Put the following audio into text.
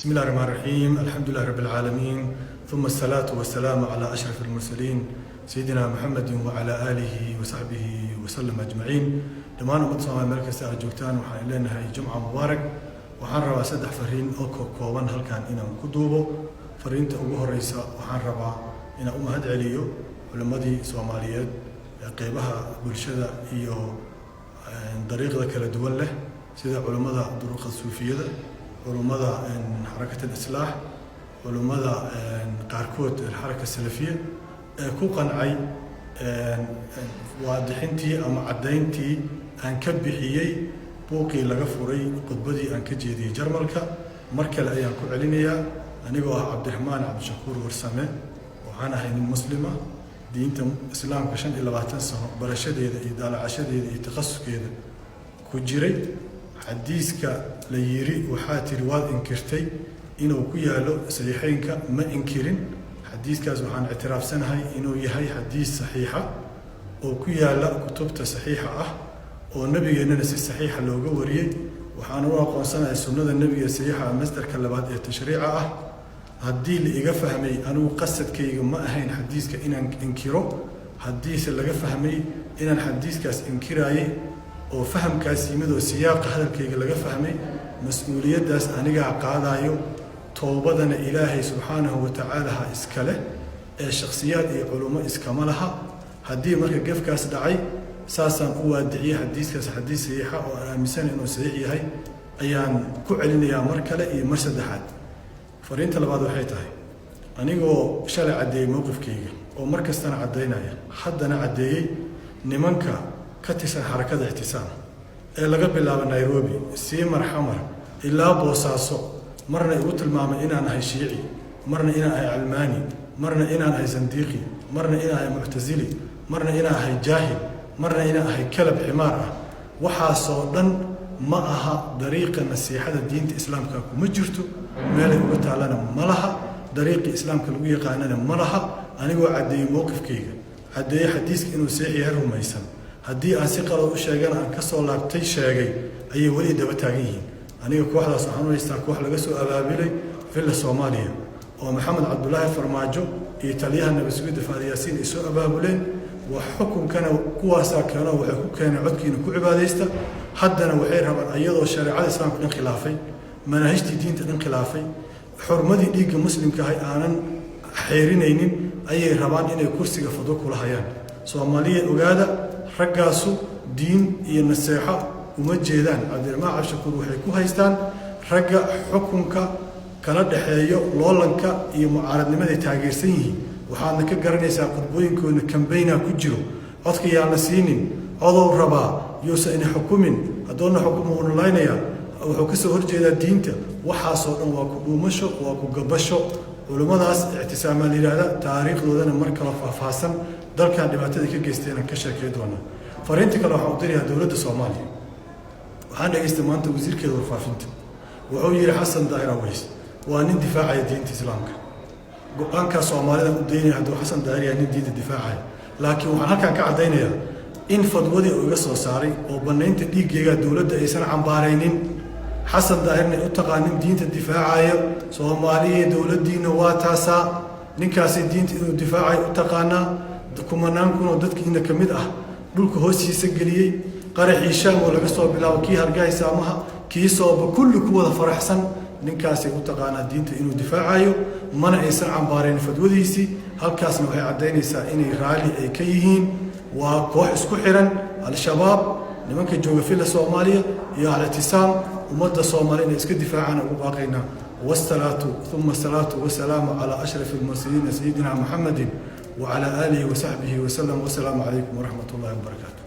بسم الله الرحمن الرحيم، الحمد لله رب العالمين، ثم الصلاة والسلام على أشرف المرسلين سيدنا محمد وعلى آله وصحبه وسلم أجمعين. Dhammaan ummadda Soomaaliya meel kasta aad joogtaan, waxaan leenahay Jumca mubaarak. Waxaan rabaa saddex fariin oo kooban halkan inaan ku duubo. Fariinta ugu horeysa, waxaan rabaa inaan u mahad celiyo culimmadii Soomaaliyeed ee qeybaha bulshada iyo dariiqda kala duwan leh, sida culimmada duruqa suufiyada, culummada Xarakat Alislaax, culummada qaarkood Alxaraka Salafiya, ee ku qancay waadixintii ama caddayntii aan ka bixiyey buuqii laga furay khudbadii aan ka jeediyey Jarmalka. Mar kale ayaan ku celinayaa: anigoo ah Cabdiraxmaan Cabdishakuur Warsame, waxaan ahay nin Muslima, diinta Islaamka 25 sano barashadeeda iyo daalacashadeeda iyo takhasuskeeda ku jiray. Xadiiska la yiri waxaa tiri waad inkirtay inuu ku yaalo Saxiixeynka, ma inkirin. Xadiiskaas waxaan ictiraafsanahay inuu yahay xadiis saxiixa oo ku yaala kutubta saxiixa ah, oo nabigeennana si saxiixa looga wariyey. Waxaan u aqoonsanahay sunnada Nebiga saxiixa ah, masdarka labaad ee tashriica ah. Haddii la iga fahmay, anigu qasadkayga ma ahayn xadiiska inaan inkiro. Haddiise laga fahmay inaan xadiiskaas inkiraayey oo fahamkaas yimid oo siyaaqa hadalkayga laga fahmay, mas-uuliyaddaas anigaa qaadayo. Toobadana Ilaahay subxaanahu wa tacaala ha iskale ee shakhsiyaad iyo culummo iskama laha. Haddii marka gefkaas dhacay, saasaan u waadiciyey. Xadiiskaas xadiis saxiixa oo aan aaminsan inuu saxiix yahay ayaan ku celinayaa mar kale iyo mar saddexaad. Fariinta labaad waxay tahay, anigoo shalay caddeeyey mowqifkayga oo mar kastana caddaynaya, haddana caddeeyey, nimanka ka tirsan Xarakada Ictisaam ee laga bilaabo Nairobi, siimar Xamar ilaa Boosaaso, marna igu tilmaamay inaan ahay Shiici, marna inaan ahay calmaani, marna inaan ahay sandiiqi, marna inaan ahay muctasili, marna inaan ahay jaahil, marna inaan ahay kalab ximaar ah, waxaasoo dhan ma aha dariiqa nasiixada. Diinta Islaamka kuma jirto, meelay uga taallana ma laha, dariiqii Islaamka lagu yaqaanana ma laha. Anigoo caddeeyey mowqifkayga, caddeeye xadiiska inuu saxiix yahay rumaysan, haddii aan si qalad u sheegana aan ka soo laabtay sheegay, ayay weli daba taagan yihiin. Aniga kooxdaas waxaan u haystaa koox laga soo abaabilay Villa Soomaaliya, oo Maxamed Cabdulaahi Farmaajo iyo taliyaha nabad sugidda Faad Yaasiin ay soo abaabuleen. Wax xukunkana kuwaasaa keeno, waxay ku keeneen codkiina ku cibaadaysta. Haddana waxay rabaan, iyadoo shareecada Islaamka dhan khilaafay, manaahijtii diinta dhan khilaafay, xurmadii dhiigga Muslimka ahay aanan xeerinaynin, ayay rabaan inay kursiga fadwo kula hayaan. Soomaaliya ogaada, raggaasu diin iyo naseexo uma jeedaan. Cabdiraxmaan Cabshakuur waxay ku haystaan ragga xukunka kala dhexeeyo loolanka iyo mucaaradnimaday taageersan yihiin. Waxaadna ka garanaysaa khudbooyinkooda kambayna ku jiro: codka yaan la siinin, codow rabaa, yuusan ina xukumin, haddoona xukumo uuna laynaya, wuxuu ka soo horjeedaa diinta. Waxaasoo dhan waa ku dhuumasho, waa ku gabasho. Culummadaas Ictisaamaa la yidhaahda, taariikhdoodana mar kale faahfaahsan, dalkan dhibaatada ka geystayna ka sheekay doonaa. Fariinta kale waxaan u dirayaa dowladda Soomaaliya. Waxaan dhegaystay maanta wasiirkeeda warfaafinta. Wuxuu yidhi Xasan Daahir Aweys waa nin difaacaya diinta Islaamka. Go-aankaa Soomaalida u daynaya hadduu Xasan Daahir yahay nin diinta difaacaya, laakiin waxaan halkan ka caddaynayaa in fadwadii uu iga soo saaray oo bannaynta dhiiggeyga dowladda aysan cambaaraynin, Xasan Daahirna ay u taqaanin diinta difaacaya. Soomaaliya, dowladdiina waa taasaa. Ninkaasi diinta inuu difaacayo u taqaanaa, kumanaan kunoo dadkiina ka mid ah dhulka hoostiisa geliyey, qaraxii Shaam oo laga soo bilaabo, kii Hargaysa amaha, kii Sooba, kulli ku wada faraxsan, ninkaasay u taqaanaa diinta inuu difaacayo, mana aysan cambaarayn fadwadiisii. Halkaasna waxay caddaynaysaa inay raalli ay ka yihiin. Waa koox isku xiran, Al-Shabaab, nimanka jooga Villa Soomaaliya iyo Al-Ictisaam. Ummadda Soomaaliya inay iska difaacaan ugu baaqaynaa. والصلاة ثم الصلاة والسلام على أشرف المرسلين سيدنا محمد وعلى آله وصحبه وسلم، والسلام عليكم ورحمة الله وبركاته.